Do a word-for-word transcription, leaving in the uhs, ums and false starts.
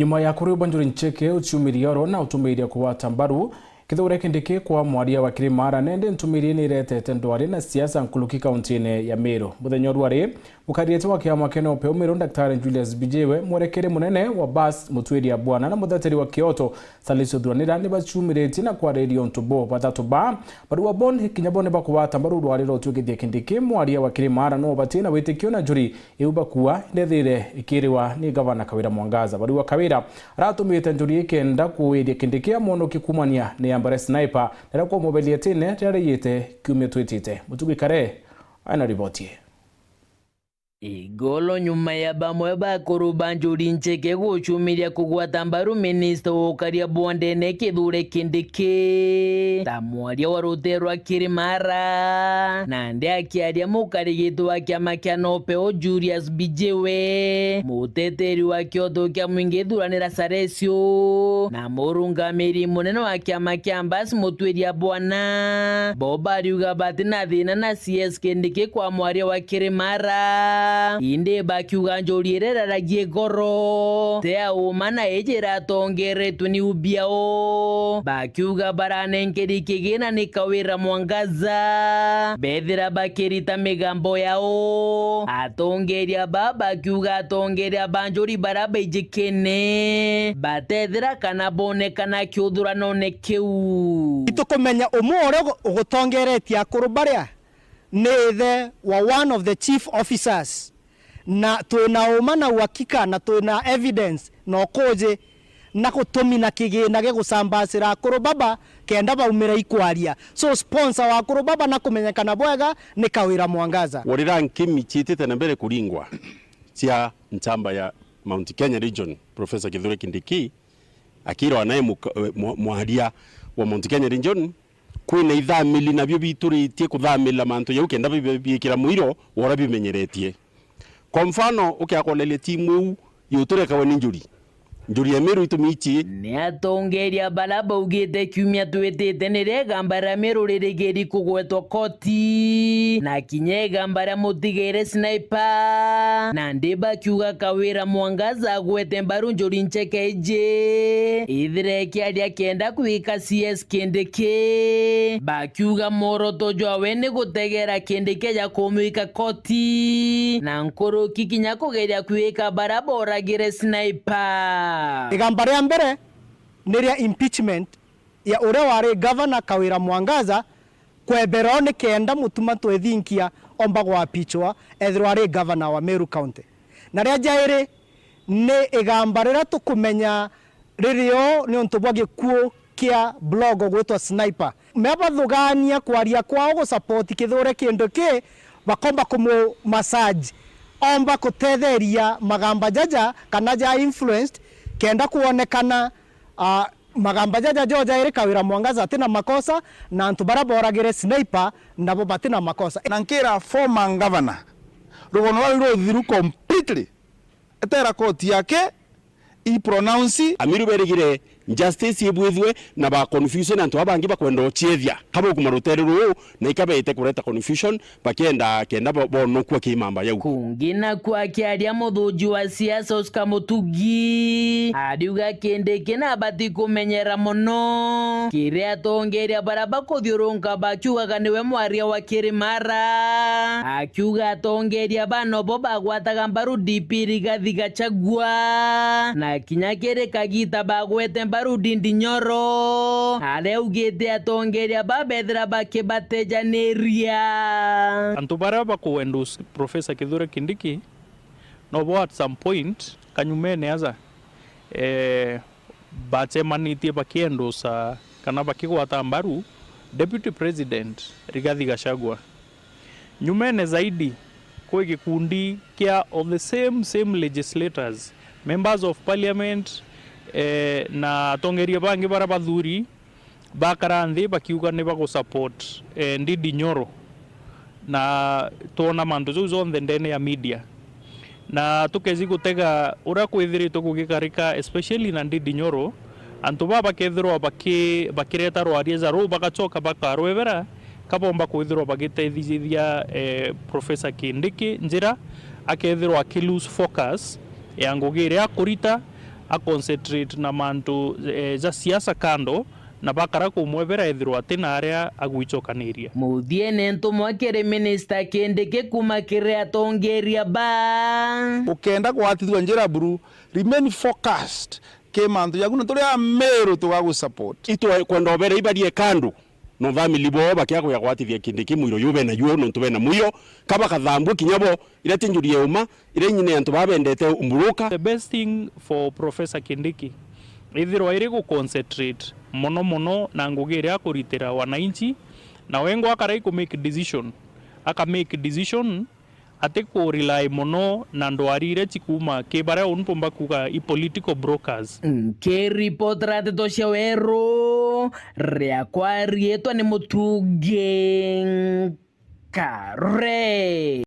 Nyuma ya kuriuba Njuri Ncheke uciumiria oro na utumiiria kugwata mbaru Kithure Kindiki kwa mwaria wa Kirimara, nende ntumiirie ni iretete ndwari na siasa nkuruki kauntine ya Meru. Muthenya uria ri, mukariritie wa kiama kia NOPEU Meru, Daktari Julius Bijiwe, mwerekeri munene wa Bas Mutwiria Bwana na mutheteri wa kioto Salisi Thuranira ni baciumiritie na kwariria untu bo bathatu ba barua bon kinya bo ni bakugwata mbaru rwari rwa utwikithia Kindiki, mwaria wa Kirimara no batina witikio na Njuri iu bakua ndethire ikiriwa ni gavana Kawira Mwangaza. Barua Kawira aratumite Njuri ikenda kuwiria Kindiki amwonokie kumania ni ambare sniper riria kwamuberie tine riria riyite kiumia twitite. Mutugi Kare aina riboti ii. Igoro nyuma ya bamwe ba akuru ba Njuri Ncheke gucumiria kugwata mbaru minista wa ukaria bwa ndene Kithure Kindiki ta mwaria wa rutee rwa Kirimara, nandi akiaria mukarigiti wa kiama kia NOPEU Julius Bijiwe, muteteri wa kioto kia mwingi Thuranira Salesio na murungamiri munene wa kiama kia Bas Mutwiria Bwana, bo bariuga batina thina na C S Kindiki kwa mwaria wa Kirimara, indi bakiuga Njuri iria iraragia igoro ti ya uma na iji iratongeretwe ni ubiao. Bakiuga baranenkeri kigina ni Kawira Mwangaza bethira bakirita migambo yao. Atongeria ba bakiuga atongeria ba Njuri bara baijikene batethira kana bonekana kiuthuranone kiu. Itukumenya umwe uria ugu-, ugutongeretie akuru baria ni ithe wa one of the chief officers, na twina uma na uhakika na twina evidence na ukuji na gutumina kigina gigusambacira akuru baba kenda baumira ikwaria. So sponsor wa akuru baba na kumenyekana bwega ni Kawira Mwangaza. Warira nkimi ciitite na mbere kuringwa cia nchamba ya Mount Kenya region, Professor Kithure Kindiki, akirwa nae muka-, mwa-, mwaria wa Mount Kenya region, kwina ithamiri nabio bituritie kuthamira mantu jau kenda bi-, bi-, biikira muiro wa uria bimenyeretie. Kwa mfano, ukiakoneria timu iu yuturekawe ni Njuri. Njuri ya Meru itumi ici. Ni atongeria bara baugite kiumia twitite nirio igamba ria Meru ririgiri kugwetwa koti, na kinya igamba ria mutigaire sniper, nandi bakiuga Kawira Mwangaza agwete mbaru Njuri Ncheke iji ithire ikiaria kenda kwika C S Kindiki. Bakiuga mworoto jwawe ni gutegera Kindiki aja kumwika koti, na nkuruki kinya kugeria kwika bara boragire sniper. Igamba ria mbere ni ria impeachment ya uria wari gavana Kawira Mwangaza, kwebera ni kenda Mutuma Twethinkia omba gwapichwa ethirwa ari gavana wa Meru County. Na ria jairi ni igamba riria tukumenya ririo niuntu bwa gikuu kia blogo gwitwa Sniper. Mea bathugania kwaria kwao gusupport Kithure Kindiki, bakomba kumu massage, omba kutetheria magamba jaja kana ja influenced, kenda kwonekana, ah, magamba jaja jo jairi Kawira Mwangaza atina makosa, na antu bara boragire Sniper nabo batina makosa. Na nkira former governor, rugono rwari ruthiru completely, etera koti yake i pronounce. Amiru berigire justice ibwithwe na ba confusion antu aba bangi bakwenda uciethia. Kabukuma rutere ruu na ikabete kureta confusion, bakienda kenda bo-, bonokua ki mamba yau. Kungi naku akiaria muthuji wa siasa Oscar Mutugi, ariuga Kindiki nabati kumenyera mono kiria atongeria bara bakuthiurunka bakiugaga niwe mwaria wa Kirimara. Akiuga atongeria bano bo bagwataga mbaru D P Rigathi Gachagua, na kinya kiri kagita bagwete mbaru Ndindi Nyoro, aria augite atongeria babethira bakibatejaniria. Antu baria baku endorse Professor Kithure Kindiki, no bo at some point, kanyumene aja, eh, bacemanitie bakiendosa kana bakigwata mbaru Deputy President Rigathi Gachagua. Nyumene zaidi, kwi gikundi kia of the same, same legislators, members of parliament, eh, na atongeria bangi bara bathuri, bakara nthi bakiuga ni bagusupport, eh, Ndindi Nyoro, na twona mantu jau jonthe ndene ya media. Na tukezi gutega uria kwithiritwe gugikarika, especially na Ndindi Nyoro, antu baa bakethirwa baki-, bakireta rwaria ja ruu bagacoka bakarwebera, kabomba kwithirwa bagitethithia, eh, Professor Kindiki njira, akethirwa aki lose focus ya ngugi iria akurita, a concentrate na mantu, eh, ja siasa kando, na bakara kumwebera ethirwa ati na aria agwicokaniria. Muthiene ntumwa kiri Minister Kindiki kuma kiri atongeria ba. Ukenda gwatithua njira buru, remain focused ki mantu jaku, na turi Ameru tugagusupport. Itwe kwenda ubere ibarie kando, no family bo bakia kuya gwatithia Kindiki mwiro yu bena juo, nontu bena mwiyo, ka bakathambua kinya bo, ira ti njuri ya uma, ira inyine antu babendete umburuka. The best thing for Professor Kindiki, ithirwa iri gu concentrate mono mono na ngugi iria akuritira wananchi, na wengwa akarai ku make decision, aka make decision ati ku rely mono na ndwari iria cikuuma ki baria uni mpumba kuuga i political brokers. Nkiripotera ndeto cia Weru, riakwa riitwa ni Mutungi Nkare.